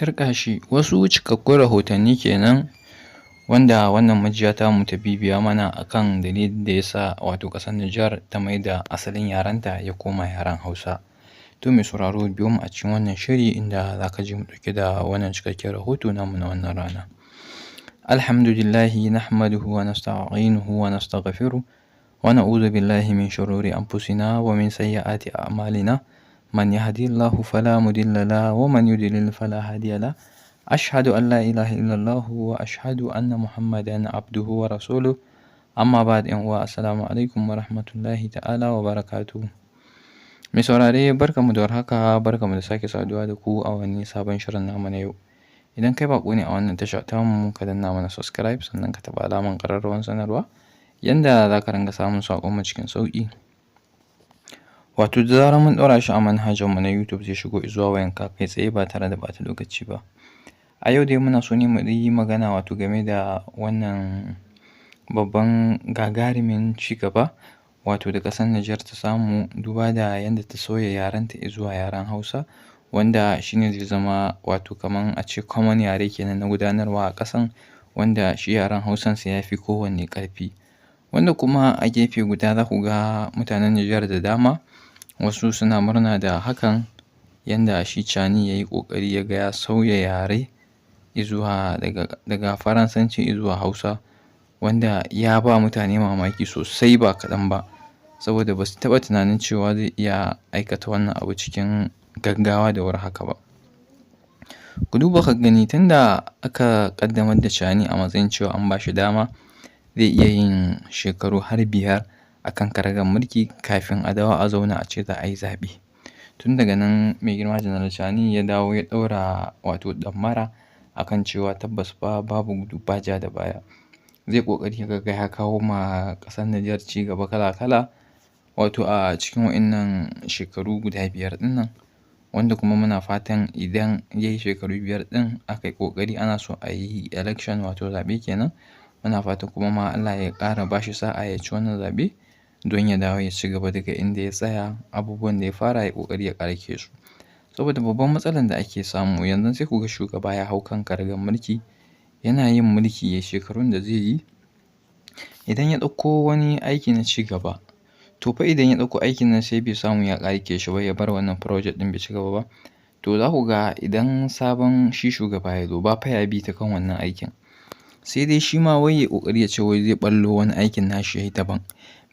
Turƙashi. Wasu cikakkun rahotanni kenan wanda wannan majiya tamu ta bibiya mana akan dalilin da ya sa wato ƙasar Nijar ta maida asalin yarenta ya koma yaren Hausa. To mai sauraro, biyo mu a cikin wannan shiri inda za ka ji mu ɗauke da wannan cikakken rahoto namu na wannan rana. Alhamdulillahi nahmaduhu wa nasta'inuhu wa nastaghfiruh wa na'udhu billahi min shururi anfusina wa min sayyiati a'malina. Man yahdihillahu fala mudilla lahu wa man yudlil fala hadiya lahu. Ashhadu an la ilaha illallah wa ashhadu anna Muhammadan abduhu wa rasuluh. Amma ba'd, 'yan uwa, assalamu alaikum wa rahmatullahi ta'ala wa barakatuhu. Mai saurare, barkanmu da warhaka, barkanmu da sake saduwa da ku a wani sabon shirin namu na yau. Idan kai baƙo ne a wannan tasha tamu, ka danna mana subscribe, sannan ka taɓa alamar ƙararrawar sanarwa yanda za ka ringa samun saƙonmu cikin sauƙi. Wato da zarar mun ɗaura shi a manhajarmu na YouTube, zai shigo zuwa wayanka kai tsaye ba tare da ɓata lokaci ba. A yau dai muna so ne mu yi magana wato game da wannan babban gagarumin cigaba wato da ƙasar Nijar ta samu, duba da yanda ta sauya yarenta zuwa yaren Hausa, wanda shi ne zai zama wato kaman a ce common yare kenan na gudanarwa a ƙasan, wanda shi yaren Hausan sai ya fi kowanne ƙarfi. Wanda kuma a gefe guda za ku ga mutanen Nijar da dama wasu suna murna da hakan, yanda shi Tchiani ya yi ƙoƙari ya ga ya sauya yare izuwa daga Faransanci izuwa Hausa, wanda ya ba mutane mamaki sosai ba kaɗan ba, saboda ba su taɓa tunanin cewa zai iya aikata wannan abu cikin gaggawa da wuri haka ba. Ku duba ka gani, tunda aka ƙaddamar da Tchiani a matsayin cewa an ba shi dama zai iya yin shekaru har 5 a kan karagar mulki kafin a dawo a zauna a ce za a yi zaɓe. Tun daga nan mai girma Janar Tchiani ya dawo ya ɗaura wato ɗamara a kan cewa tabbas fa babu gudu ba ja da baya. Zai ƙoƙari ya ga ya kawo ma ƙasar Nijar cigaba kala-kala wato a cikin waɗannan shekaru guda 5 ɗin nan, wanda kuma muna fatan idan ya yi shekaru 5 ɗin, aka yi ƙoƙari ana so a yi election, wato zaɓe kenan, muna fatan kuma ma Allah ya ƙara ba shi sa'a ya ci wannan zaɓe don ya dawo ya ci gaba daga inda ya tsaya, abubuwan da ya fara ya ƙoƙari ya ƙarake su. Saboda babban matsalar da ake samu yanzu, sai ku ga shugaba ya hau kan karagar mulki, yana yin mulki ya shekarun da zai yi, idan ya ɗauko wani aiki na cigaba, to fa idan ya ɗauko aikin nan sai bai samu ya ƙarake shi ba, ya bar wannan project ɗin bai ci gaba ba, to za ku ga idan sabon shi shugaba ya zo, ba fa ya bi ta kan wannan aikin. Sai dai shi ma wai ya ƙoƙari ya ce wai zai ɓallo wani aikin nashi ya yi daban.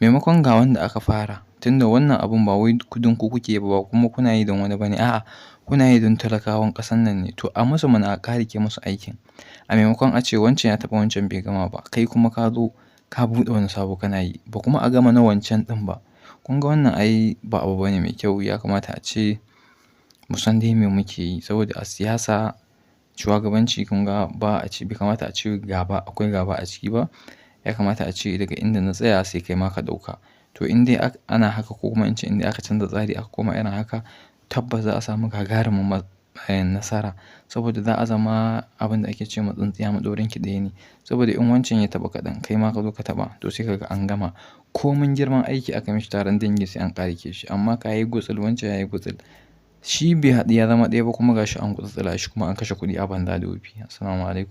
Maimakon ga wanda aka fara, tunda wannan abun ba wai don ku kuke ba, kuma kuna yi don wani ba ne, a'a, kuna yi don talakawan ƙasar nan ne, to a musu mana, a ƙarake musu aikin. A maimakon a ce wancan ya taɓa wancan bai gama ba, kai kuma ka zo ka buɗe wani sabo kana yi, ba kuma a gama na wancan ɗin ba. Kun ga wannan ai ba abu bane mai kyau. Ya kamata a ce mu san dai me muke yi, saboda a siyasa, shugabanci, kun ga ba a ce bai kamata a ce gaba akwai gaba a ciki ba. Ya kamata a ce daga inda na tsaya sai kai ma ka ɗauka. To in dai ana haka, ko kuma in ce in dai aka canza tsari aka koma irin haka, tabbas za a samu gagarumin nasara, saboda za a zama abin da ake ce ma tsintsiya maɗaurinki ɗaya ne. Saboda in wancan ya taɓa kaɗan, kai ma ka zo ka taɓa, to sai ka ga an gama. Komin girman aiki aka mishi taron dangi, sai an ƙarake shi. Amma ka yi gutsul, wancan ya yi gutsul, shi bai haɗu ya zama ɗaya ba, kuma ga shi an gutsutsula shi, kuma an kashe kuɗi a banza da wofi. Assalamu alaikum.